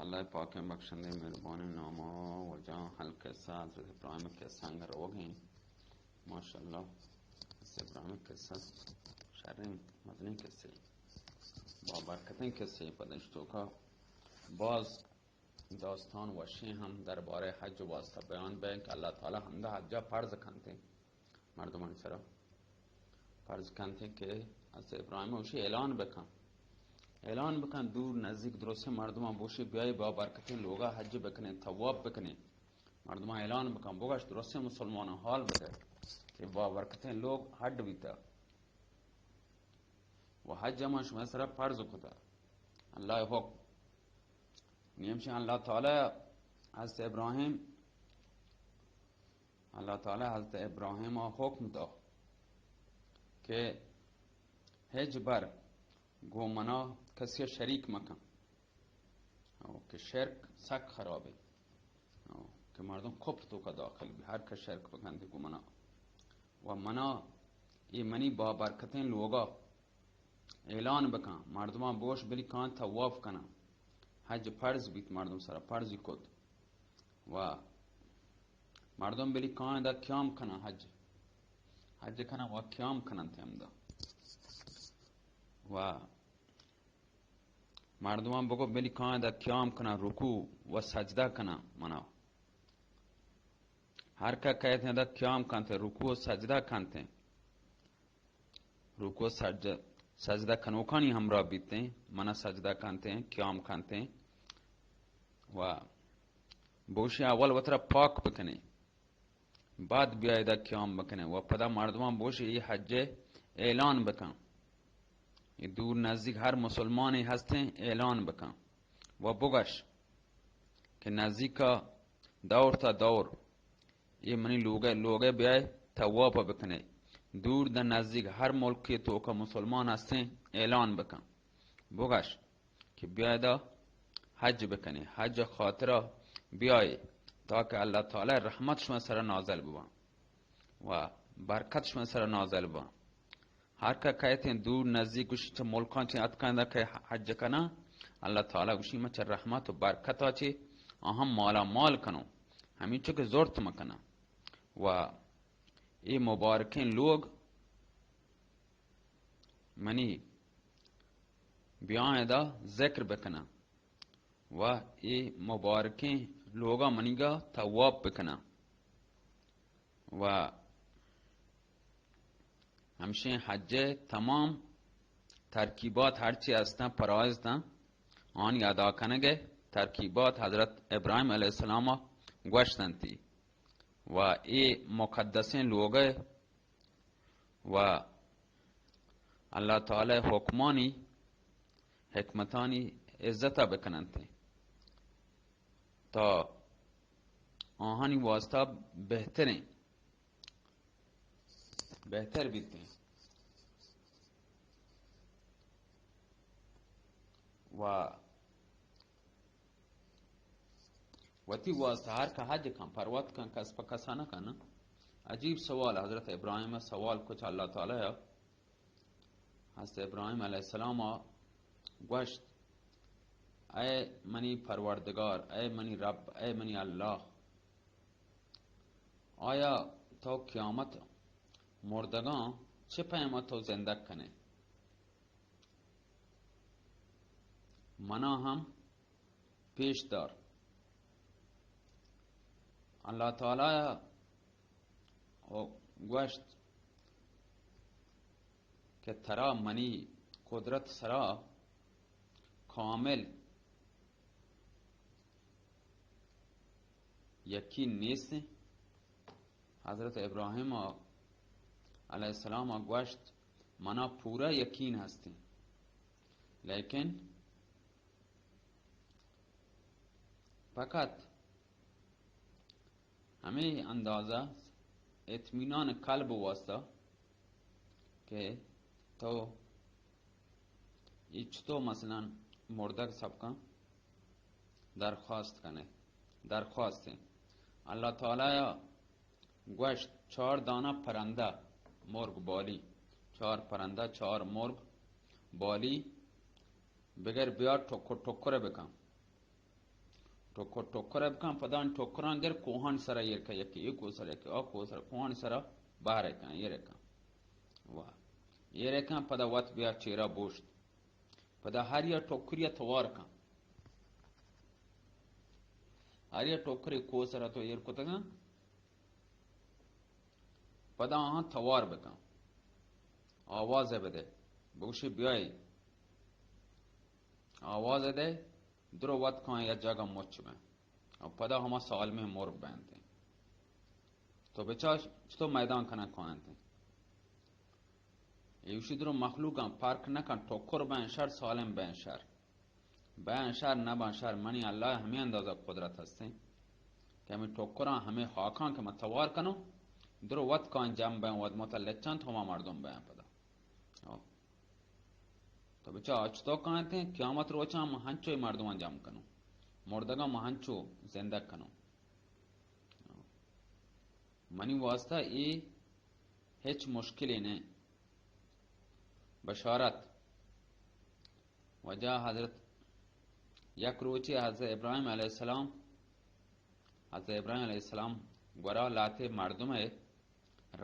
اللہ پاکیں بخشندہ مہربانیں نام ءَ واجہ القصہ حضرت ابراہیم قصہ انگا روگ ءَ ایں۔ ماشاءاللہ، حضرت ابراہیم قصہ شریں مزنیں قصے، با برکتیں قصے۔ پدا اش توکا باز داستان وشیں ہم دربارہ حج واسطہ بیان بیں کہ اللہ تعالی ہمدا حجا فرض کنتے، مردمانی سرا فرض کنتے کہ حضرت ابراہیم اوشی اعلان بکن، اعلان بکن، دور نزدیک درستیں مردمان بوشی بیائی با برکتیں لوگا حج بکنیں، طواف بکنیں۔ مردمان اعلان بکن، بگش درستیں مسلمانان حال بدے کہ با برکتیں لوگ حج بیتا و حج ہما شما سرا فرض کتا۔ اللہ حکم نیمشہ اللہ تعالی حضرت ابراہیم، اللہ تعالی حضرت ابراہیم ءَ حکم دا کہ ہچبر گوں منا کسی شریک مکن۔ او کہ شرک سک خرابے۔ او کہ مردم کفر توکا داخل بی، ہر کس شرک بکنت گوں منا۔ و منا، اے منی بابرکتیں لوگا اعلان بکن، مردمان بوش بلی کان طواف کنن۔ حج فرض بیت، مردم سرا فرضی کت۔ و مردم بلی کان دا قیام کنن، حج، حج کنن و قیام کنن تے ہمدا۔ و مردمان بگو بلی کان دا قیام کنن، رکوع و سجدہ کنن منا۔ ہر کا کہتے ہیں دا قیام کنتے، رکوع و سجدہ کنتے۔ رکوع سج-، سجدہ کنوکانی ہمراہ بیتیں، منا سجدہ کنتیں، قیام کنتیں۔ و بوشی اول وترا پاک بکنیں، بعد بیائے دا قیام بکنیں۔ و پدا مردمان بوشی اے حج اعلان بکن، اے دور نزدیک ہر مسلمانی ہستیں اعلان بکن و بگش کہ نزدیکا دور تا دور اے منی لوگے، لوگے بیائے طواف بکنے۔ دور دا نزدیک ہر ملکی توکا مسلمان ہستیں اعلان بکن، بگش کہ بیائے دا حج بکنے، حج خاطرا بیائے تاکہ اللہ تعالی رحمت شما سرا نازل ببان و برکت شما سرا نازل ببان۔ ہر کہ کئیتیں دور نزدیک گوشی چہ ملکاں چہ اتکاں دا کہ حج کناں، اللہ تعالی گوشی من چہ رحمت و برکتا چہ آہاں مالا مال کنوں، ہمینچو کہ زرت مکناں۔ و اے مبارکیں لوگ منی بیاں ادا ذکر بکناں و اے مبارکیں لوگا منیگا طواف بکناں۔ و ہمشیں حج ءِ تمام ترکیبات ہرچی ہستاں، فرائض تاں، آنی ادا کنگ ءِ ترکیبات حضرت ابراہیم علیہ السلام ءَ گوشت انتی و اے مقدسیں لوگ ءِ و اللہ تعالی حکمانی حکمتانی عزت ءَ بکننت تا آہانی واسطہ بہتریں، بہتر بیتیں و وتی واسطہ ہر کہ حج کن، پروت کن، کس پہ کسا نہ کن۔ عجیب سوال، حضرت ابراہیم ءَ سوال کت اللہ تعالی ءَ۔ حضرت ابراہیم علیہ السلام ءَ گوشت، اے منی پروردگار، اے منی رب، اے منی اللہ، آیا تو قیامت مردگاں چہ پیما تو زندگ کنے؟ منا ہم پیش دار۔ اللہ تعالی ءَ گوشت کہ ترا منی قدرت سرا کامل یقین نیست؟ حضرت ابراہیم علیہ السلام ءَ گوشت، منا پورا یقین ہستیں، لیکن فقط ہمے اندازہ اطمینان قلب واسطہ کہ تو اے چطور مثلاً مردگ سبکاں درخواست کنے، درخواست ایں۔ اللہ تعالی گوشت، چار دانہ پرندہ مرگ بالی، چار پرندہ، چار مرگ بالی، بگر بیار ٹکر ٹکر بکن۔ ٹکر ٹکر بکن، پدا آن ٹکراں گر کوہان سرا ایر کن، یکی اے کوہ سرا، یکی آ کوہ سرا، کوہان سرا بہر کن، ایر کن۔ واہ۔ ایر کن، پدا وت بیا چیرا بوشت۔ پدا ہر یا ٹکری توار کن۔ ہر یا ٹکری کوہ سرا تو ایر کتگاں، پدا آہاں توار بکن۔ آواز بدے، بگوشی بیائی۔ آواز دے، درو وت کاں یا جاگہ مچ بیں۔ اور پدا ہما سالمیں مرگ بینت۔ تو بچار چطور میدان کنن کاینت۔ ایوشی درو مخلوقاں پرک نہ کن، ٹکر بین شر، سالم بین شر۔ بین شر نہ بین شر، منی اللہ ہمیں اندازہ قدرت ہستیں کہ ہمیں ٹکراں، ہمیں خاکاں کہ من توار کنوں، درو وت کاں جم بین، وت متلچاں تو ہما مردم بین پدا۔ او۔ تو بچار اچ تو کاینت، قیامت روچاں من ہنچو مردماں جم کنوں، مردگاں من ہنچو زندگ کنوں۔ منی واسطہ اے ہچ مشکلے نہ۔ بشارت۔ واجہ حضرت، یک روچے حضرت ابراہیم علیہ السلام، حضرت ابراہیم علیہ السلام گورا لاتے مردم ہے،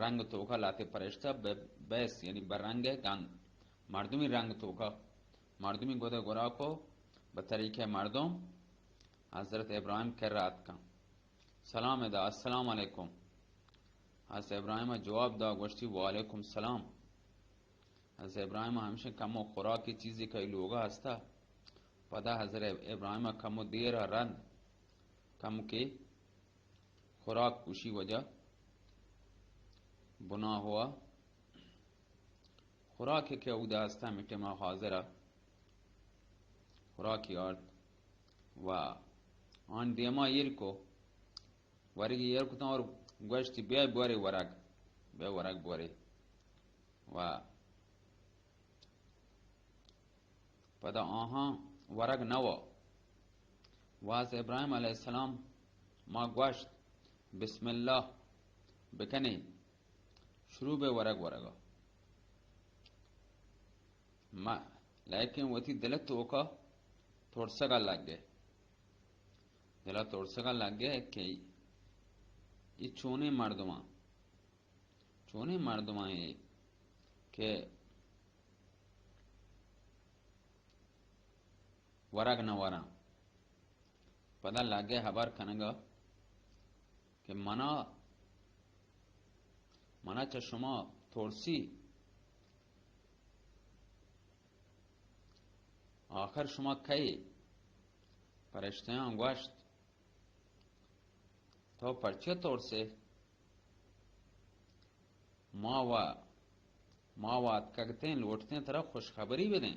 رنگ توکا لاتے پرشتہ بہ-، بیس، یعنی بہ رنگ گند، مردمی رنگ توکا، مردمی گودے گورا کو بہ طریقہ مردم حضرت ابراہیم کرا اتکاں۔ سلام دا، السلام علیکم۔ حضرت ابراہیم جواب دا، گوشتی، وعلیکم سلام۔ حضرت ابراہیم ہمشہ کمو خوراکی چیزی کہ لوگا ہستا۔ پدا حضرت ابراہیم کمو دیر رند، کم کے خوراک کشی وجہ بنا ہوا۔ خوراکی کہ اودا ہستا، ہمے ٹیما حاضر ء خوراکی آرت و آن دیما ایر کو، ورگی ایر کتاں اور گوشتی، بیا بورے ورگ، بیا ورگ بورے۔ و پدا آہاں ورگ نہ وا۔ واز ابراہیم علیہ السلام ما گوشت، بسم اللہ بکنے، شروع بے ورگ ورگا۔ ما، لیکن وتی دل توکا ترسگا لگے۔ دل ترسگا لگے کہ ای چونیں مردماں، چونیں مردماں اے کہ ورگ نہ وراں۔ پدا لگے حبر کنگا کہ منا، منا چہ شما ترسی، آخر شما کئے؟ پرشتیاں گوشت، تو پرچے ترسے؟ ما و، ما و اتکگتیں، لوٹتیں ترا خوشخبری بدیں۔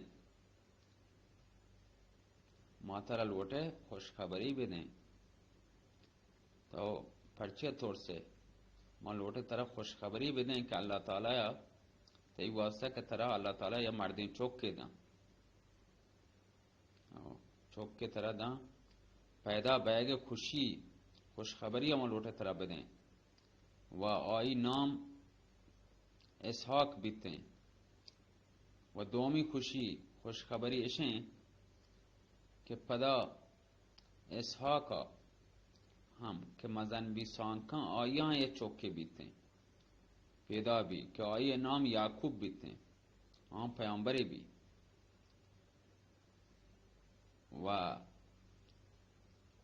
ما ترا لوٹے خوشخبری بدیں۔ تو پرچے ترسے؟ ما لوٹے ترا خوشخبری بدیں کہ اللہ تعالی ء تئی واسطہ کہ ترا اللہ تعالی ء مردیں چوکے داں۔ چوکے ترا داں، پیدا بیگ خوشی، خوشخبری ہم لوٹے ترا بدیں۔ و آئی نام اسحاق بیتیں۔ و دومی خوشی، خوشخبری اشیں کہ پدا اسحاق ہم کہ مزن بی سانکاں، آیاں یہ چوکے بیتیں، پیدا بی کہ آئی نام یعقوب بیتیں، آن پیامبرے بی۔ و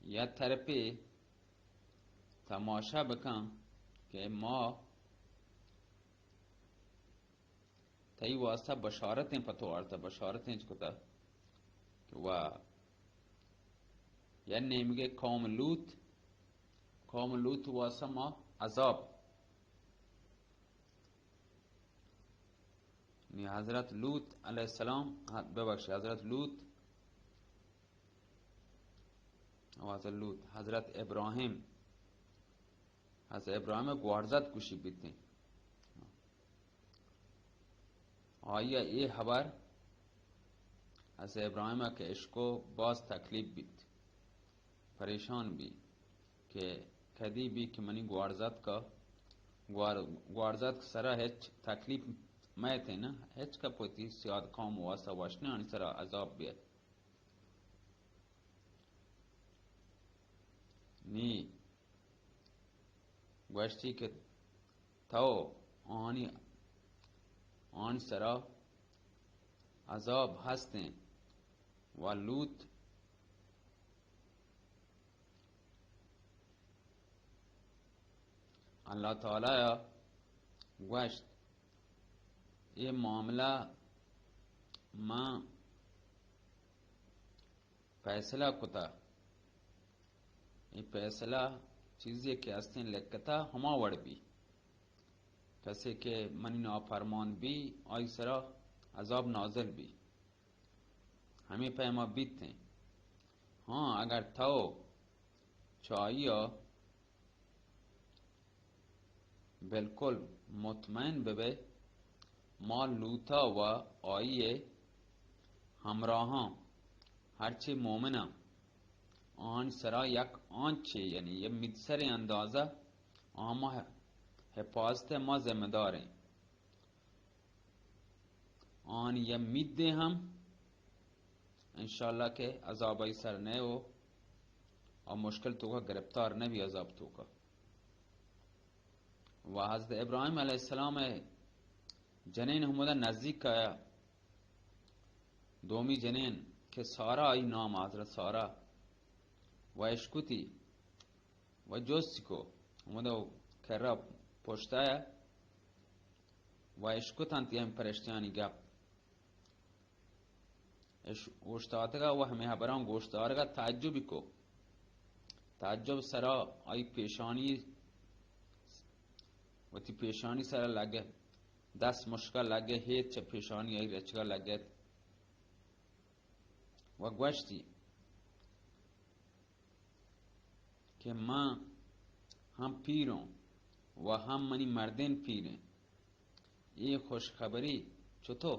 یا طرفے تماشا بکن کہ ما تئی واسطہ بشارتیں پہ تو آرتا، بشارتیں چ کتا کہ و یا نیمگے قوم لوط، قوم لوط واسطہ ما عذاب نی حضرت لوط علیہ السلام، ہاں، ببخش، حضرت لوط، او حضرت لوط، حضرت ابراہیم، حضرت ابراہیم گوارزت کشی بیتیں۔ آئی ء اے حبر حضرت ابراہیم ء کہ اشکو باز تکلیف بیت، پریشان بی کہ کدی بی کہ منی گوارزتک ء، گوار-، گوارزتک سرا ہچ تکلیف میتیں نا، ہچ کپ وتی سیاد قوم واسطہ وشنے آنی سرا عذاب بیت۔ نی گوشتی کہ تو آنی، آنی سرا عذاب ہستیں۔ و لوط اللہ تعالی گوشت، اے معاملہ من فیصلہ کتا، اے فیصلہ چیزے کہ ہستیں لکھتا ہما وڑ بی، کسے کہ منی نافرمان بی، آئی سرا عذاب نازل بی۔ ہمے پیما بیت انت۔ ہاں، اگر تو چہ آئی ءَ بالکل مطمئن بہ بئے، ما لوط ءَ و آئی ءِ ہمراہاں، ہرچی مومناں، آنی سرا یک آنچے، یعنی یک مدسریں اندازہ، آ ما حفاظت ءَ ما ذمہ دار ایں۔ آنی یک مدے ہم انشاءاللہ کہ عذاب آئی سر نہ ہو، آ مشکل توکا گرفتار نہ بی عذاب توکا۔ و حضرت ابراہیم علیہ السلام ءِ جنین ہمودا نزدیک آیا، دومی جنین کہ سارا آئی نام، حضرت سارا، و اشکتی و جست کو، ہمودا کرا پشتایا و اشکتنت ہمے پرشتیانی گپ۔ اش-، اوشتاتگا و ہمے ہبراں گوش دارگا تعجبی کو۔ تعجب سرا آئی پیشانی، وتی پیشانی سرا لگے، دست مشکا لگے، ہیت چہ پیشانی آئی رچگا لگت و گوشتی کہ من ہم پیروں و ہم منی مردین پیریں، اے خوشخبری چتو؟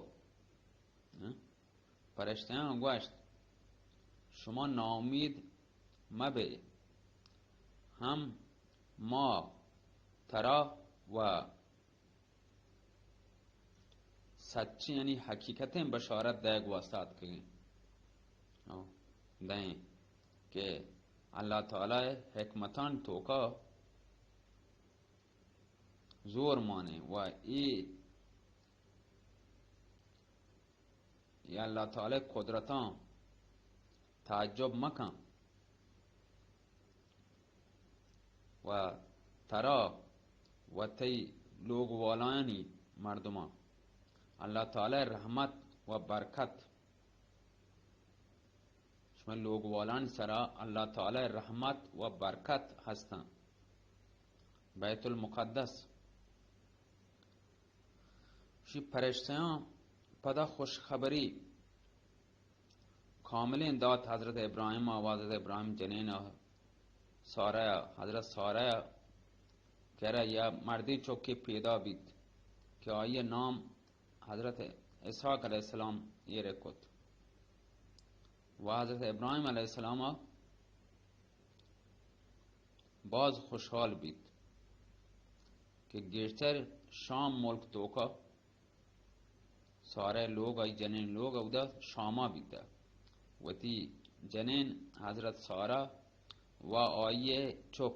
ہاں؟ پرشتیاں گوشت، شما ناامید مبے، ہم ما ترا و سچیں، یعنی حقیقتیں بشارت دئیگ واسطہ اتکگیں۔ ہو، دئیں کہ اللہ تعالی حکمتان توکا زور مانے و اے، اے اللہ تعالی قدرتاں تعجب مکن۔ و ترا و تئی لوگ والانی مردماں اللہ تعالی رحمت و برکت، شما لوگ والانی سرا اللہ تعالی رحمت و برکت ہستاں۔ بیت المقدس، شی پرشتیاں پدا خوشخبری کاملیں دات حضرت ابراہیم ءَ و حضرت ابراہیم جنین ءَ سارہ ءَ، حضرت سارہ ءَ کرا یا مردیں چکے پیدا بیت کہ آئی ءِ نام حضرت اسحاق علیہ السلام ایر کت و حضرت ابراہیم علیہ السلام ءَ باز خوشحال بیت کہ گیشتر شام ملک توکا سارہ لوگ، آئی جنین لوگ اودا شاما بیتا۔ وتی جنین حضرت سارہ و آئی چک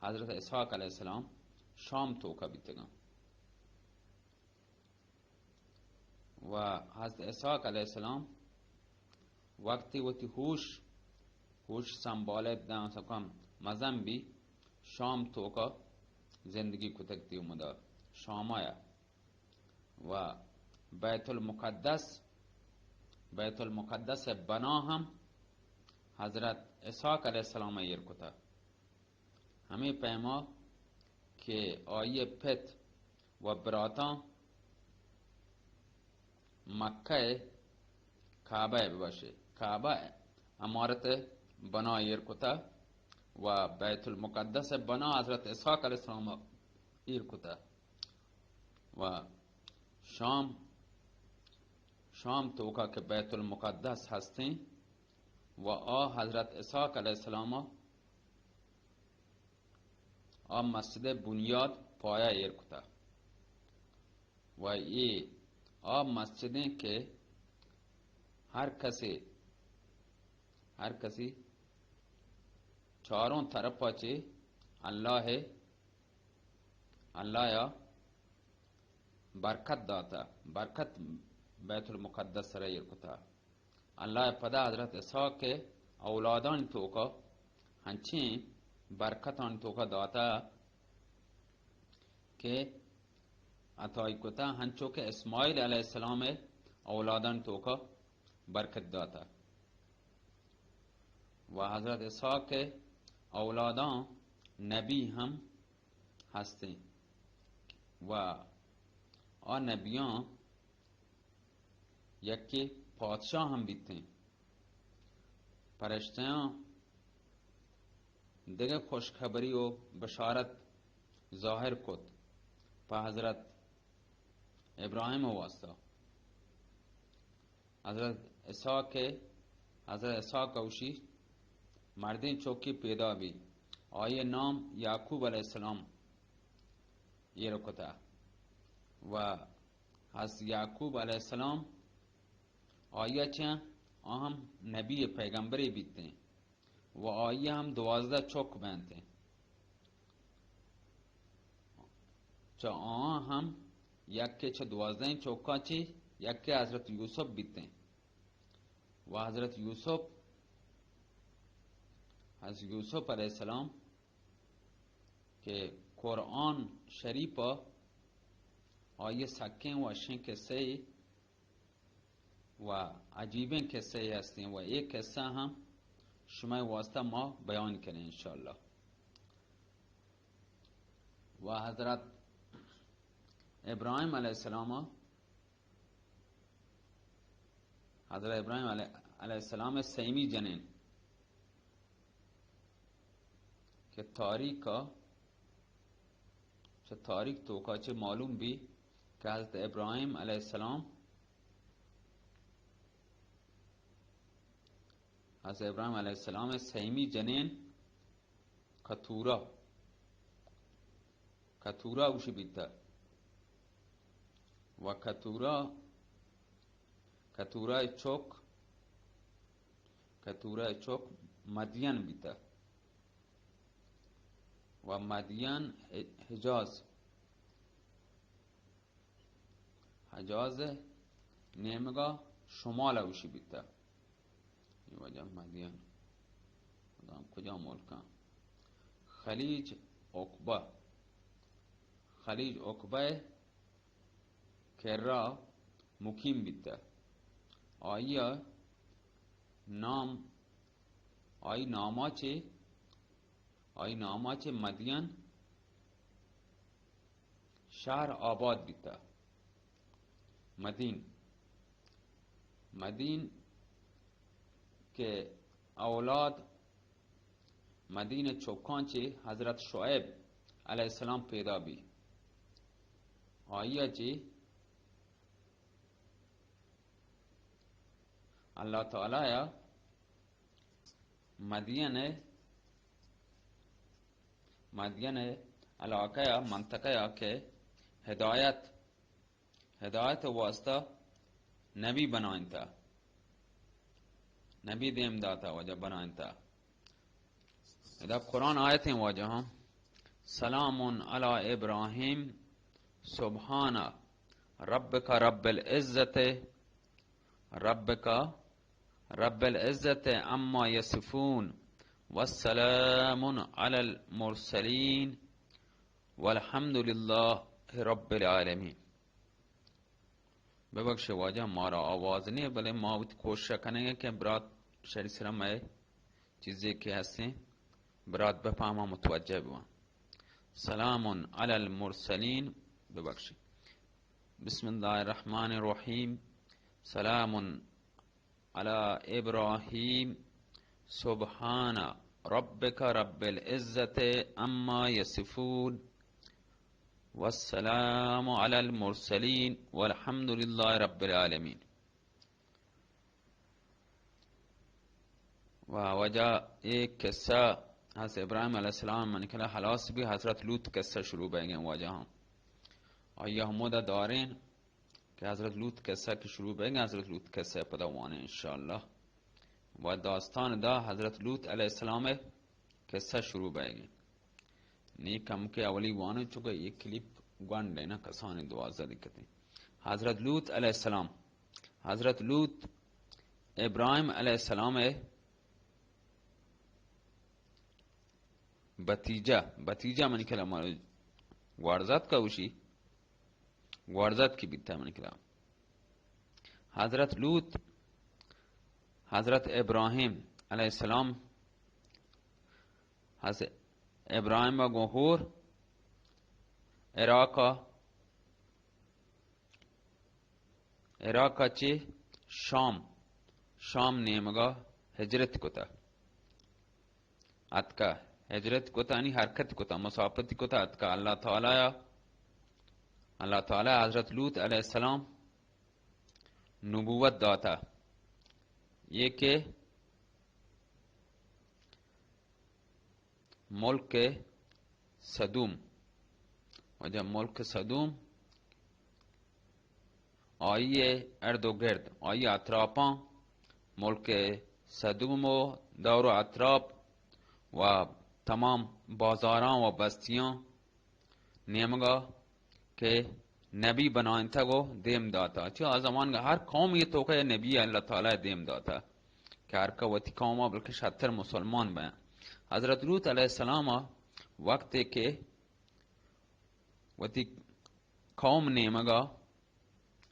حضرت اسحاق علیہ السلام شام توکا بیتگاں۔ و حضرت اسحاق علیہ السلام وقتی وتی ہوش، ہوش سنبالت داں سکم مزن بی، شام توکا زندگی کتگ تی اومدا شامایا۔ و بیت المقدس، بیت المقدس بنا ہم حضرت اسحاق علیہ السلام ایر کتا۔ ہمے پیما کہ آئی پت و براتاں مکہ کعبہ ببشے، کعبہ عمارت بنا ایر کتا و بیت المقدس بنا حضرت اسحاق علیہ السلام ایر کتا و شام، شام توکا کہ بیت المقدس ہستیں و آ حضرت اسحاق علیہ السلام آ مسجد بنیاد پایہ ایر کتا و اے آ مسجدیں کہ ہر کسے، ہر کسی چ-، چاروں طرف ءَ چہ اللہ ءَ، اللہ ءَ برکت داتا، برکت بیت المقدس سرا ایر کتا۔ اللہ ءَ پدا حضرت اسحاق ءِ اولادانی توکا ہنچیں برکتانی توکا داتا کہ عطائی کتا، ہنچو کہ اسماعیل علیہ السلام ءِ اولادانی توکا برکت داتا۔ و حضرت اسحاق ءِ اولاداں نبی ہم ہستیں و آ نبیاں یکے پادشاہ ہم بیتیں۔ پرشتیاں دگہ خوشخبری و بشارت ظاہر کت پہ حضرت ابراہیم ءِ واسطہ۔ حضرت اسحاق ءَ، حضرت اسحاق ءَ گوشی، مردیں چوکے پیدا بی، آئی ءِ نام یعقوب علیہ السلام ایر کتا و حضرت یعقوب علیہ السلام آئی ءَ چہ آ ہم نبی پیغمبرے بیتیں و آئی ءَ ہم دوازدہ چک بنتیں۔ چہ آہاں ہم یکے چہ دوازدہیں چکاں چہ یکے حضرت یوسف بیتیں و حضرت یوسف، حضرت یوسف علیہ السلام کہ قرآن شریف ءَ آئی ءِ سکیں وشیں قصہ و عجیبیں قصہ ہستیں و اے قصہ ہم شمئے واسطہ ما بیان کنیں انشاءاللہ۔ و حضرت ابراہیم علیہ السلام، حضرت ابراہیم علیہ، علیہ السلام ءِ سیمی جنین کہ تاریخ ءَ، چہ تاریخ توکا چہ معلوم بی کہ حضرت ابراہیم علیہ السلام، حضرت ابراہیم علیہ السلام ءِ سیمی جنین کتورا، کتورا گوشی بیتا و کتورا، کتورا چوک، کتورا چوک مدین بیتا و مدین حجاز، حجاز نیمگا شمال ءَ گوشی بیتا۔ اے واجہ مدین کجام، کجام ملکاں؟ خلیج عقبہ، خلیج عقبہ کرا مقیم بیتا۔ آئی ءِ نام، آئی ناما چہ، آئی ناما چہ مدین شہر آباد بیتا۔ مدین، مدین کہ اولاد مدین چکاں چہ حضرت شعیب علیہ السلام پیدا بی۔ آئی ءَ چہ اللہ تعالی ءَ مدین ءِ، مدین ءِ علاقہ ءَ، منطقہ ءَ کہ ہدایت، ہدایت ءِ واسطہ نبی بنائینتا، نبی دیم داتا، واجہ بنائینتا۔ ادا قرآن آیتیں واجہاں، سلام علی ابراہیم، سبحان ربک رب العزت، ربک رب العزت عما یصفون، والسلام علی المرسلین، والحمد للہ رب العالمین۔ ببخشے واجہ، مارا آواز نہیں، بلے ما وت کوشش کنیں کہ برات شری سرا مئے چیزے کہ ہستیں برات بفہما، متوجہ بواں۔ سلام علی المرسلین، ببخشے۔ بسم اللہ الرحمن الرحیم۔ سلام علی ابراہیم، سبحان ربک رب العزت عما یصفون، والسلام علی المرسلین، والحمد للہ رب العالمین۔ و واجہ اے قصہ حضرت ابراہیم علیہ السلام من کلا خلاص بی، حضرت لوط قصہ شروع بیگیں واجہ ہاں۔ آئی ہمودا داریں کہ حضرت لوط قصہ کہ شروع بیگیں، حضرت لوط قصہ پدا وانیں انشاءاللہ۔ و داستان دا حضرت لوط علیہ السلام قصہ شروع بئیگیں۔ نی کمکے اولی وانو، چونکہ یہ کلیپ گونڈ ہے نا، کسانیں دوازدہ دقیقہ۔ حضرت لوط علیہ السلام، حضرت لوط ابراہیم علیہ السلام ہے بھتیجہ، بھتیجہ منی کلام گوارزات کا اوشی، گوارزات کی بیتا منی کلام۔ حضرت لوط، حضرت ابراہیم علیہ السلام، حضرت ابراہیم گوں ہور عراق، عراق چہ شام، شام نیمگا ہجرت کتا۔ اتکا، ہجرت کتا، یعنی حرکت کتا، مسافت کتا، اتکا اللہ تعالی، اللہ تعالی حضرت لوط علیہ السلام نبوت داتا، یہ کہ ملک سدوم، واجہ ملک سدوم، آئی ارد و گرد، آئی اطرافاں، ملک سدوم و دور و اطراف و تمام بازاراں و بستیاں نیمگا کہ نبی بنائینتگ و دیم داتا۔ چہ آ زمانگا ہر قوم یہ توکا یہ نبی اللہ تعالی دیم داتا کہ ہر کا وتی قوما بلکہ شتر مسلمان بیں۔ حضرت لوط علیہ السلام وقت کہ وتی قوم نیمگا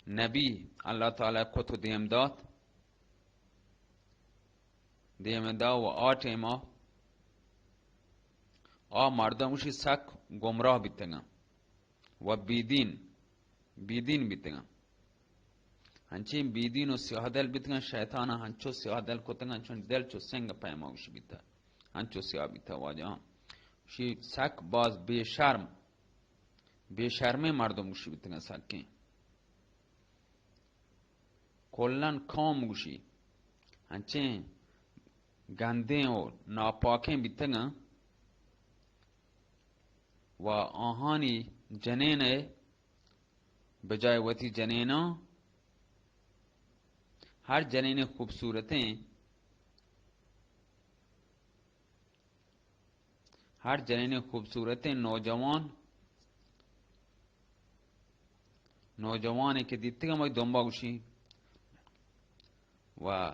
نبی اللہ تعالی کت و دیم دات، دیم دا و آ ٹیما آ مردم اشی سک گمراہ بیتگاں و بیدین، بیدین بیتگاں۔ ہنچیں بیدین و سیاہ دل بیتگاں، شیطان ہنچو سیاہ دل کتگاں، چون دل چو سنگ پیما اشی بیتا، ہنچو سیاہ بیتا واجہ۔ اشی سک باز بے شرم، بے شرمیں مردم اشی بیتگاں سکیں۔ کلاً قوم گوشی ہنچیں گندیں و ناپاکیں بیتگاں و آہانی جنین ء بجائے وتی جنیناں ہر جنین خوبصورتیں ہر جنین خوبصورتیں نوجوان، نوجوانے کہ دیتگ ہمائی دمبا گوشی و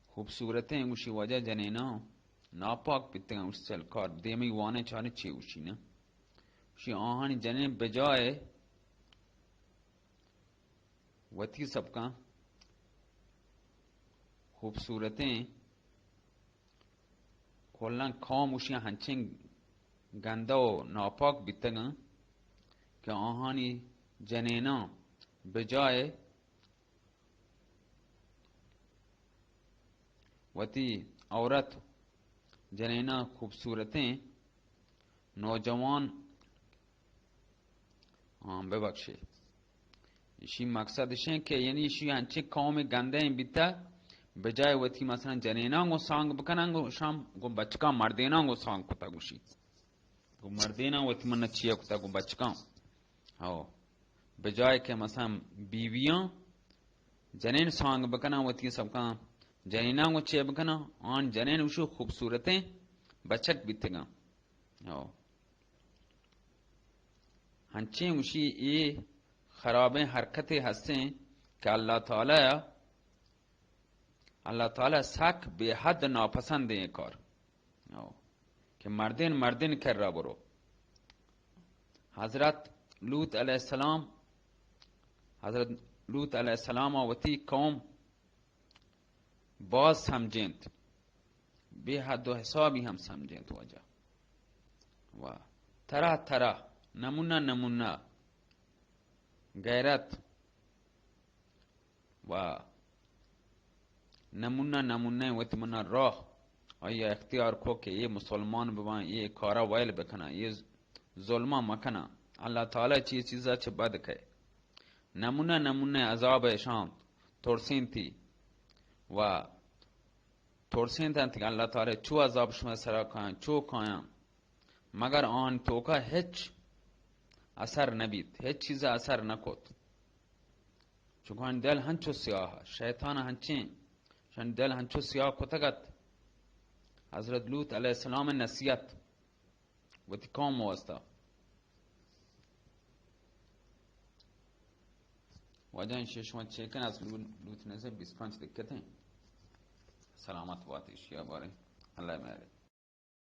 خوبصورتیں گوشی واجہ جنیناں ناپاک بیتگاں، گوشی چل کار دیمی وانے چارے چی گوشی نا؟ گوشی آہانی جنین بجائے وتی سبکاں خوبصورتیں کلاں قوم اشیاں ہنچیں گندہ و ناپاک بیتگاں کہ آہانی جنیناں بجائے وتی عورت جنیناں خوبصورتیں نوجوان، ہاں، ببخشے۔ ایشی مقصد اشیں کہ یعنی ایشی انچیں قوم گندہ ایں بیتا، بجائے وتی مثلاً جنیناں گوں سانگ بکنن، گوں شام گوں بچکاں مردیناں گوں سانگ کتا گوشی۔ گوں مردیناں وتی من چیا کتا گوں بچکاں۔ ہو۔ بجائے کہ مثلاً بیویاں جنین سانگ بکناں، وتی سبکاں جنیناں گوں چے بکناں، آن جنین وشو خوبصورتیں بچک بیتگاں۔ ہو۔ ہنچیں گوشی اے خرابیں حرکتے ہستیں کہ اللہ تعالی، اللہ تعالی سک بے حد ناپسندیں اے کار۔ ہو۔ کہ مردین، مردین کرا برو۔ حضرت لوط علیہ السلام، حضرت لوط علیہ السلام وتی قوم باز سمجھینت، بے حد و حسابی ہم سمجھینت واجہ۔ و طرح طرح، نمونہ نمونہ غیرت و نمونہ نمونہ وتی منا راہ آیا اختیار کو کہ اے مسلمان بباں، اے کارا ویل بکناں، اے ظلماں مکناں۔ اللہ تعالی چی چیزا چہ بد کئے۔ نمونہ نمونہ عذاب اشاں ترسینتی و ترسینت انت کہ اللہ تعالی چو عذاب شما سرا کایاں، چو کایاں، مگر آن توکا ہچ اثر نبیت، ہچ چیز اثر نکت۔ چونکہ آن دل ہنچو سیاہ، شیطان ہنچیں، شانی دل ہنچو سیاہ کتگ ات۔ حضرت لوط علیہ السلام نصیحت وتی قوم واسطہ۔ واجہ، انشاء شما چیکن از لوط، لوط نظر بیست پنج دقت ہیں۔ سلامت بات، اشیا بارے اللہ مہرے۔